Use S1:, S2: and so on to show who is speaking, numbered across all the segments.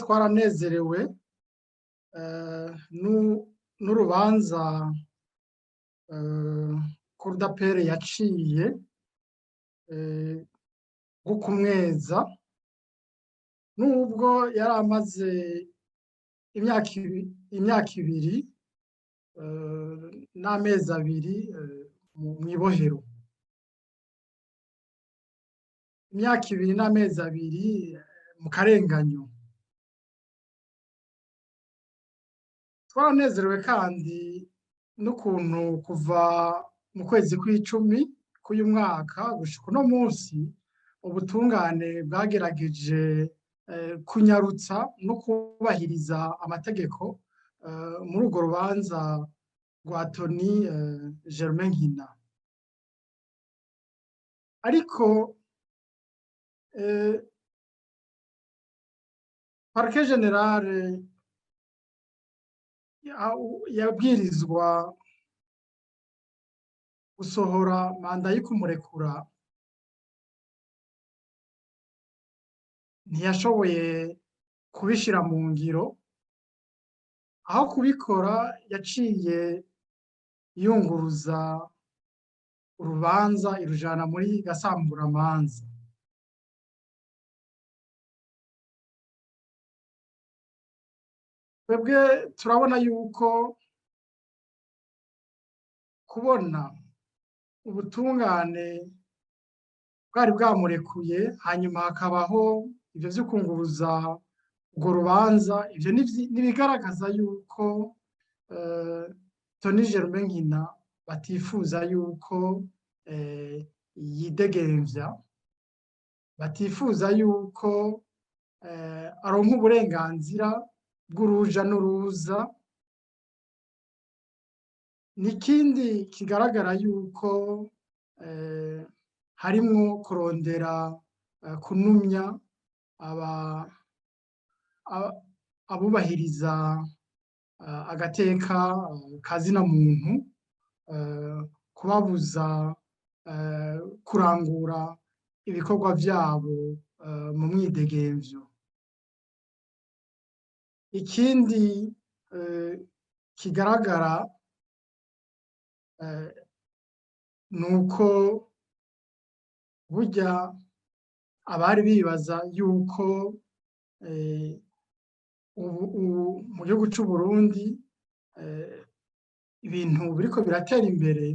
S1: Twaranezerewe n'urubanza Cour d'appel yaciye rwo kumweza, nubwo yari amaze imyaka 2 n'amezi 2 mw'ibohero. Imyaka 2 n'amezi 2 mu karenganyo. Twaranezerewe kandi n'ukuntu kuva mu kwezi kw'icumi k'uyu mwaka gushika uno munsi, ubutungane bwagerageje kunyarutsa no kubahiriza amategeko muri urwo rubanza rwa Tony Germain Nkina. Ariko Parquet général yabwirizwa gusohora manda y'ukumurekura, ntiyashoboye kubishira mu ngiro. Aho kubikora, yaciye yunguruza urubanza, irujana muri gasamburamanza. Twebwe turabona yuko kubona ubutungane bwari bwamurekuye, hanyuma hakabaho ivyo vyo kunguruza urwo rubanza, ivyo nibigaragaza yuko Tony Germain Nkina batifuza yuko yidegemvya, batifuza yuko aronka uburenganzira bw'uruja n'uruza. Nikindi kigaragara yuko harimwo kurondera kunumya abubahiriza agateka kazina muntu, kubabuza kurangura ibikorwa vyabo mu mwidegemvyo. Ikindi kigaragara nuko burya abari bibaza yuko ubu mu gihugu c'u Burundi ibintu biriko biratera imbere,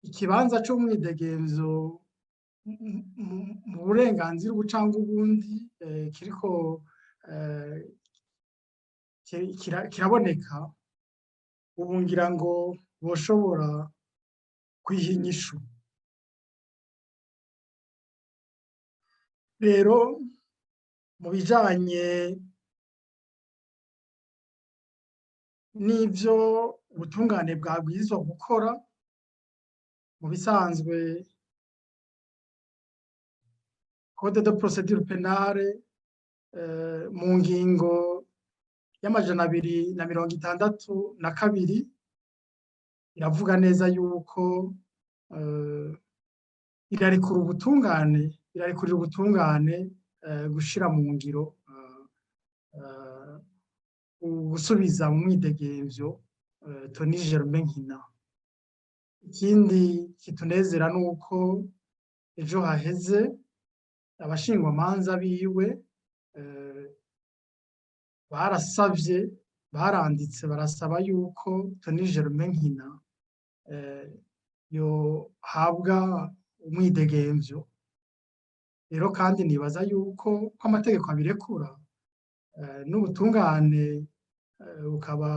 S1: ikibanza c'umwidegemvyo mu burenganzira ubu canke ubundi kiriko kiraboneka, ubu ngira ngo boshobora kwiha inyishu. Rero mu bijanye n'ivyo ubutungane bwabwirizwa gukora, mu bisanzwe code de procédure pénale, mu ngingo y'262 iravuga neza yuko irarekura ubutungane, irarekurira ubutungane gushira mu ngiro gusubiza mu mwidegemvyo Tony Germain Nkina. Ikindi kitunezera nuko ejo haheze abashingwamanza biwe barasavye, baranditse barasaba yuko Tony Germain Nkina yohabwa umwidegemvyo. Rero kandi nibaza yuko ko amategeko abirekura, n'ubutungane bukaba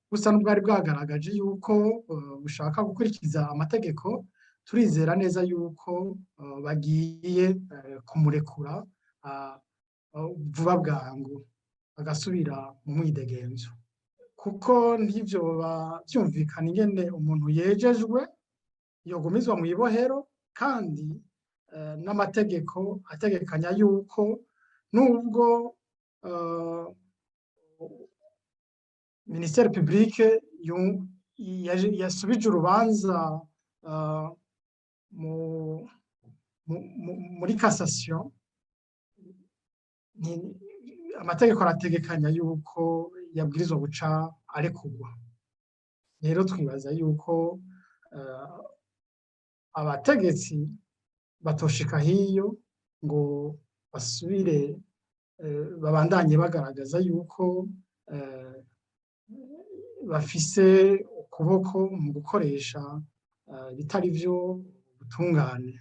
S1: busa n'ubwari bwagaragaje yuko bushaka gukurikiza amategeko, turizera neza yuko bagiye kumurekura vuba bwangu, agasubira mu mwidegemvyo, kuko ntivyoba vyumvikana ingene umuntu yejejwe yogumizwa mw'ibohero, kandi n'amategeko ategekanya yuko nubwo ministère public yasubije urubanza muri cassation, Amategeko arategekanya yuko yabwirizwa guca arekurwa. Rero twibaza yuko abategetsi batoshika hiyo ngo basubire babandanye bagaragaza yuko bafise ukuboko mu gukoresha ibitari vyo ubutungane.